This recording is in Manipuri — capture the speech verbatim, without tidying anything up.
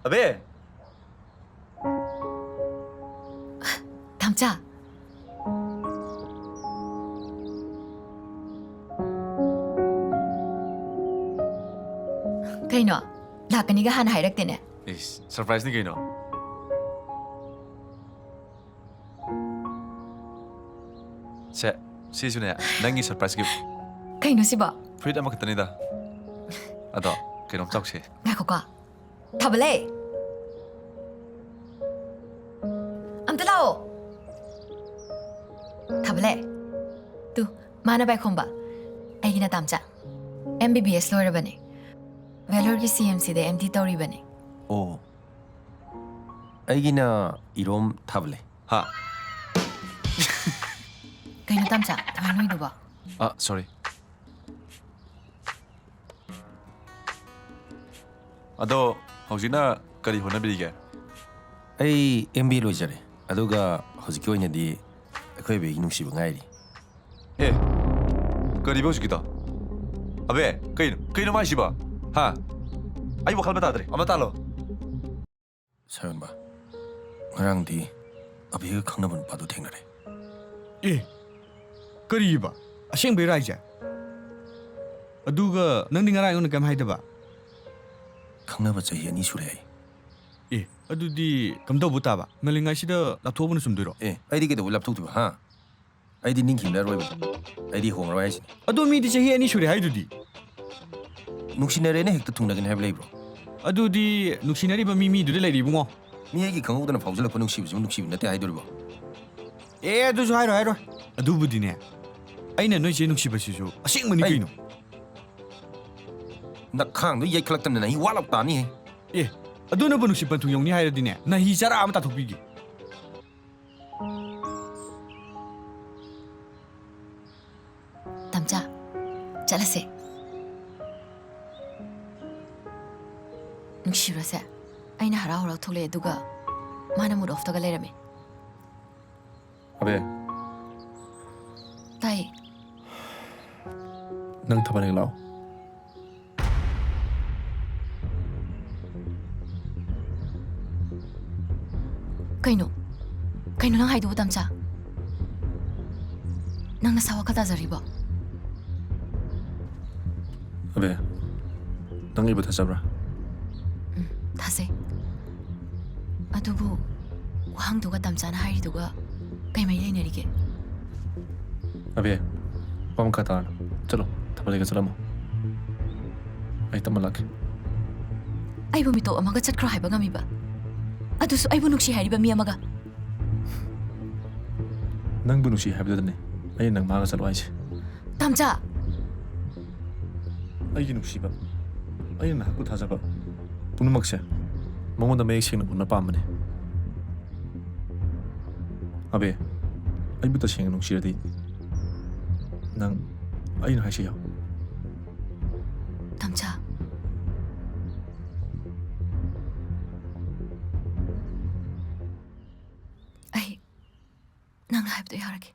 ꯑꯕꯦ! ꯇꯥꯝꯆꯥ꯫ ꯀꯩꯅꯣ? ꯂꯥꯛꯀꯅꯤꯒ ꯍꯥꯟꯅ ꯍꯥꯏꯔꯛꯇꯦꯅꯦ꯫ ꯏꯁ, ꯁꯔꯄ꯭ꯔꯥꯏꯖꯅꯤ ꯀꯩꯅꯣ꯫ ꯁꯦ, ꯁꯤꯁꯨꯅꯦ, ꯅꯪꯒꯤ ꯁꯔꯄ꯭ꯔꯥꯏꯖ ꯒꯤꯐ꯫ ꯀꯩꯅꯣ ꯁꯤꯕꯣ? ꯐꯨꯔꯤꯠ ꯑꯃꯈꯛꯇꯅꯤꯗ꯫ ꯑꯗꯣ, ꯀꯩꯅꯣꯝ ꯆꯥꯎꯁꯦ꯫ ꯉꯥꯏꯈꯣꯀꯣ꯫ ꯊꯥꯕꯂꯦ! ꯑꯝꯇ ꯂꯥꯛꯑꯣ꯫ ꯊꯥꯕꯂꯦ꯫ ꯇꯨ, ꯃꯥꯅ ꯄꯥꯏꯈꯣꯝꯕ꯫ ꯑꯩꯒꯤꯅ ꯇꯥꯝꯆꯥ꯫ ꯑꯦꯝ ꯕꯤ ꯕꯤ ꯑꯦꯁ ꯂꯣꯏꯔꯕꯅꯦ꯫ ꯚꯦꯂꯣꯔꯒꯤ ꯁꯤ ꯑꯦꯝ ꯁꯤꯗ ꯑꯦꯝ ꯗꯤ ꯇꯧꯔꯤꯕꯅꯦ꯫ ꯑꯣ꯫ ꯑꯩꯒꯤꯅ ꯏꯔꯣꯝ ꯊꯥꯕꯂꯦ꯫ ꯍꯥ? ꯀꯩꯅꯣ ꯇꯥꯝꯆꯥ, ꯑꯗꯨꯃꯥꯏꯅ ꯅꯣꯏꯗꯨꯕꯣ? ꯑ, ꯁꯣꯔꯤ꯫ ꯑꯗꯣ ꯍꯧꯖꯤꯛꯅ ꯀꯔꯤ ꯍꯣꯠꯅꯕꯤꯔꯤꯒꯦ? ꯑꯩ ꯑꯦꯝ ꯕꯤ ꯑꯦ ꯂꯣꯏꯖꯔꯦ, ꯑꯗꯨꯒ ꯍꯧꯖꯤꯛꯀꯤ ꯑꯣꯏꯅꯗꯤ ꯑꯩꯈꯣꯏ ꯑꯕꯦꯒꯤ ꯅꯨꯡꯁꯤꯕ ꯉꯥꯏꯔꯤ꯫ ꯑꯦ, ꯀꯔꯤꯕ ꯍꯧꯖꯤꯛꯀꯤꯗꯣ? ꯑꯕꯦ, ꯀꯩꯅꯣ, ꯀꯩꯅꯣ ꯃꯥ ꯍꯥꯏꯁꯤꯕꯣ? ꯍꯥ? ꯑꯩ ꯋꯥꯈꯜ ꯑꯃ ꯇꯥꯗ꯭ꯔꯦ, ꯑꯃ ꯇꯥꯜꯂꯣ꯫ ꯁꯥꯌꯣꯟꯕ, ꯉꯔꯥꯡꯗꯤ ꯑꯕꯤꯒ ꯈꯪꯅꯕ ꯅꯨꯄꯥꯗꯨ ꯊꯦꯡꯅꯔꯦ꯫ ꯑꯦ, ꯀꯔꯤꯕ? ꯑꯁꯦꯡꯕꯩꯔꯣ ꯍꯥꯏꯁꯦ? ꯑꯗꯨꯒ ꯅꯪꯗꯤ ꯉꯔꯥꯡ ꯑꯩꯉꯣꯟꯗ ꯀꯩꯝ ꯍꯥꯏꯗꯕ? ꯈꯪꯅꯕ ꯆꯍꯤ ꯑꯅꯤ ꯁꯨꯔꯦ ꯍꯥꯏ꯫ ꯑꯦ, ꯑꯗꯨꯗꯤ ꯀꯝꯗꯧꯕ ꯇꯥꯕ? ꯉꯜꯂꯤꯉꯩꯁꯤꯗ ꯂꯥꯞꯊꯣꯛꯍꯧꯕꯅ ꯆꯨꯝꯗꯣꯏꯔꯣ? ꯑꯦ, ꯑꯩꯗꯤ ꯀꯩꯗꯧꯕꯩ ꯂꯥꯞꯊꯣꯛꯇꯣꯏꯕ, ꯍꯥ? ꯑꯩꯗꯤ ꯅꯤꯡꯈꯤꯕꯅ ꯑꯔꯣꯏꯕꯅꯤ꯫ ꯑꯩꯗꯤ ꯍꯣꯡꯉꯔꯣꯏ ꯍꯥꯏꯁꯤꯅꯤ꯫ ꯑꯗꯣ ꯃꯤꯗꯤ ꯆꯍꯤ ꯑꯅꯤ ꯁꯨꯔꯦ ꯍꯥꯏꯗꯨꯗꯤ꯫ ꯅꯨꯡꯁꯤꯅꯔꯦꯅ ꯍꯦꯛꯇ ꯊꯨꯡꯅꯒꯅꯤ ꯍꯥꯏꯕ ꯂꯩꯕ꯭ꯔꯣ? ꯑꯗꯨꯗꯤ ꯅꯨꯡꯁꯤꯅꯔꯤꯕ ꯃꯤ ꯃꯤꯗꯨꯗ ꯂꯩꯔꯦ, ꯏꯕꯨꯡꯉꯣ꯫ ꯃꯤ ꯑꯩꯒꯤ ꯈꯪꯍꯧꯗꯅ ꯐꯥꯎꯖꯜꯂꯛꯄ ꯅꯨꯡꯁꯤꯕꯁꯤꯕꯨ ꯅꯨꯡꯁꯤꯕ ꯅꯠꯇꯦ ꯍꯥꯏꯗꯣꯔꯤꯕꯣ? ꯑꯦ, ꯑꯗꯨꯁꯨ ꯍꯥꯏꯔꯣꯏ, ꯍꯥꯏꯔꯣꯏ꯫ ꯑꯗꯨꯕꯨꯗꯤꯅꯦ, ꯑꯩꯅ ꯅꯣꯏ ꯆꯦ ꯅꯨꯡꯁꯤꯕꯁꯤꯁꯨ ꯑꯁꯦꯡꯕꯅꯤ ꯑꯩ ꯀꯩꯅꯣ꯫ ꯅꯈꯥꯡꯗꯣ ꯌꯩꯈꯠꯂꯛꯇꯅ ꯅꯍꯤ ꯋꯥ ꯂꯥꯎ ꯇꯥꯅꯤꯍꯦ꯫ ꯑꯦ, ꯑꯗꯨꯅꯕꯨ ꯅꯨꯡꯁꯤ ꯄꯟꯊꯨꯡ ꯌꯧꯅꯤ ꯍꯥꯏꯔꯗꯤꯅꯦ, ꯅꯍꯤ ꯆꯔꯥ ꯑꯃ ꯇꯥꯊꯣꯛꯄꯤꯒꯦ꯫ ꯇꯝꯆꯥ, ꯆꯠꯂꯁꯦ꯫ ꯅꯨꯡꯁꯤꯔꯣꯁꯦ꯫ ꯑꯩꯅ ꯍꯔꯥꯎ ꯍꯔꯥꯎ ꯊꯣꯛꯂꯛꯑꯦ, ꯑꯗꯨꯒ ꯃꯥꯅ mood off ꯇꯒ ꯂꯩꯔꯝꯃꯦ꯫ ꯑꯕꯦ꯫ ꯇꯥꯏ꯫ ꯅꯪ ꯊꯕꯛ ꯂꯩ ꯂꯥꯛꯑꯣ꯫ ꯀꯩꯅꯣ? ꯀꯩꯅꯣ ꯅꯪ ꯍꯥꯏꯗꯨꯕꯨ, ꯇꯝꯆꯥ? ꯅꯪ ꯅꯁꯥ ꯋꯥꯈꯜ ꯇꯥꯖꯔꯤꯕꯣ? ꯑꯕꯦ, ꯅꯪ ꯑꯩꯕꯨ ꯊꯥꯖꯕ꯭ꯔꯥ? ꯎꯝ, ꯊꯥꯖꯩ꯫ ꯑꯗꯨꯕꯨ ꯋꯥꯍꯪꯗꯨꯒ ꯇꯝꯆꯥꯅ ꯍꯥꯏꯔꯤꯗꯨꯒ ꯀꯩ ꯃꯔꯤ ꯂꯩꯅꯔꯤꯒꯦ? ꯑꯕꯦ, ꯋꯥ ꯃꯈꯥ ꯇꯥꯔꯅꯨ꯫ ꯆꯠꯂꯣ, ꯊꯕꯛ ꯂꯩꯒ ꯆꯠꯂꯝꯃꯣ꯫ ꯑꯩ ꯇꯞꯅ ꯂꯥꯛꯀꯦ꯫ ꯑꯩꯕꯨ ꯃꯤꯇꯣꯞ ꯑꯃꯒ ꯆꯠꯈ꯭ꯔꯣ ꯍꯥꯏꯕ ꯉꯝꯃꯤꯕ? ꯑꯗꯨꯁꯨ ꯑꯩꯕꯨ ꯅꯨꯡꯁꯤ ꯍꯥꯏꯔꯤꯕ ꯃꯤ ꯑꯃꯒ? ꯅꯪꯕꯨ ꯅꯨꯡꯁꯤ ꯍꯥꯏꯕꯗꯨꯗꯅꯦ ꯑꯩꯅ ꯅꯪ ꯃꯥꯒ ꯆꯠꯂꯣ ꯍꯥꯏꯁꯦ꯫ ꯇꯝꯆꯥ! ꯑꯩꯒꯤ ꯅꯨꯡꯁꯤꯕ, ꯑꯩꯅ ꯅꯍꯥꯛꯄꯨ ꯊꯥꯖꯕ ꯄꯨꯝꯅꯃꯛꯁꯦ ꯃꯉꯣꯟꯗ ꯃꯌꯦꯛ ꯁꯦꯡꯅ ꯎꯅ ꯄꯥꯝꯕꯅꯦ꯫ ꯑꯕꯦ, ꯑꯩꯕꯨ ꯇꯁꯦꯡꯅ ꯅꯨꯡꯁꯤꯔꯗꯤ ꯅꯪ ꯑꯩꯅ ꯍꯥꯏꯁꯤ ꯌꯥꯎ꯫ ꯇꯝꯆꯥ꯫ ꯑꯩ ꯅꯪꯅ ꯍꯥꯏꯕꯗꯣ ꯌꯥꯔꯒꯦ꯫